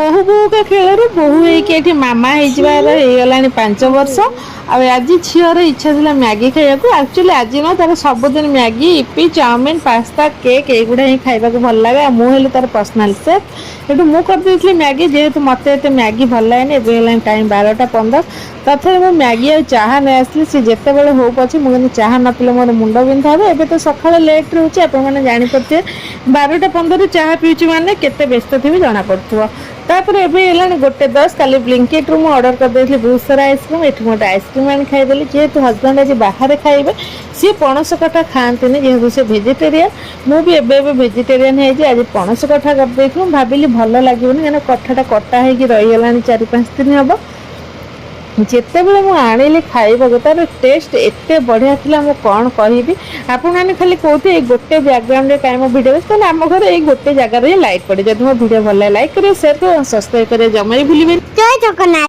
ବୋହୂ ବୋହୂକା ଖେଳରୁ ବୋହୂ ହେଇକି ଏଠି ମାମା ହେଇଯିବାର ହେଇଗଲାଣି 5 ବର୍ଷ। ଆଉ ଆଜି ଝିଅର ଇଚ୍ଛା ଥିଲା ମ୍ୟାଗି ଖାଇବାକୁ। ଆକ୍ଚୁଆଲି ଆଜି ନୁହଁ, ତାର ସବୁଦିନ ମ୍ୟାଗି, ଇପି, ଚାଉମିନ, ପାସ୍ତା, କେକ୍ ଏଇଗୁଡ଼ା ହିଁ ଖାଇବାକୁ ଭଲ ଲାଗେ। ଆଉ ମୁଁ ହେଲି ତାର ପର୍ସନାଲ ସେଫ୍। ସେଠୁ ମୁଁ କରିଦେଇଥିଲି ମ୍ୟାଗି, ଯେହେତୁ ମୋତେ ଏତେ ମ୍ୟାଗି ଭଲ ଲାଗେନି। ଏବେ ହେଲାଣି ଟାଇମ୍ 12ଟା 15। ତଥାପି ମୁଁ ମ୍ୟାଗି ଆଉ ଚାହା ନେଇ ଆସିଲି। ସେ ଯେତେବେଳେ ହଉ ପଛେ, ମୁଁ କିନ୍ତୁ ଚାହା ନ ପିଇଲେ ମୋର ମୁଣ୍ଡ ବିନ୍ଧା ହେବ। ଏବେ ତ ସକାଳେ ଲେଟ୍ ରହୁଛି, ଆପଣମାନେ ଜାଣିପାରୁଥିବେ। 12ଟା 15ରୁ ଚାହା ପିଉଛି ମାନେ କେତେ ବ୍ୟସ୍ତ ଥିବି ଜଣାପଡ଼ୁଥିବ। ତାପରେ ଏବେ ହେଲାଣି 1:10। କାଲି ବ୍ଲିଙ୍କେଟ୍ରୁ ମୁଁ ଅର୍ଡ଼ର କରିଦେଇଥିଲି ବହୁତ ସାରା ଆଇସ୍କ୍ରିମ୍। ଏଠି ମୁଁ ଗୋଟେ ଆଇସ୍କ୍ରିମ୍ ଆଣି ଖାଇଦେଲି, ଯେହେତୁ ହଜବେଣ୍ଡ ଆଜି ବାହାରେ ଖାଇବେ। ସିଏ ପଣସ କଠା ଖାଆନ୍ତିନି, ଯେହେତୁ ସେ ଭେଜିଟେରିଆନ୍। ମୁଁ ବି ଏବେ ଏବେ ଭେଜିଟେରିଆନ୍ ହେଇଛି। ଆଜି ପଣସ କଠା କରିଦେଇଥିଲି। ମୁଁ ଭାବିଲି ଭଲ ଲାଗିବନି, କାହିଁକିନା କଠାଟା କଟା ହେଇକି ରହିଗଲାଣି 4-5 ଦିନ ହେବ। ଯେତେବେଳେ ମୁଁ ଆଣିଲି ଖାଇବାକୁ, ତାର ଟେଷ୍ଟ ଏତେ ବଢ଼ିଆ ଥିଲା, ମୁଁ କ'ଣ କହିବି। ଆପଣମାନେ ଖାଲି କହୁଥିବେ, ଏଇ ଗୋଟେ ବ୍ୟାକଗ୍ରାଉଣ୍ଡରେ କାହିଁ ମୋ ଭିଡ଼ିଓ? ତାହେଲେ ଆମ ଘରେ ଏଇ ଗୋଟେ ଜାଗାରେ ହିଁ ଲାଇଟ୍ ପଡ଼େ। ଯଦି ମୋ ଭିଡ଼ିଓ ଭଲ ଲାଗେ, ଲାଇକ୍ କରିବେ, ସେୟାର କରିବେ, ସବସ୍କ୍ରାଇବ୍ କରିବେ ଜମା ବି ଭୁଲିବେନି। ଜୟ ଜଗନ୍ନାଥ।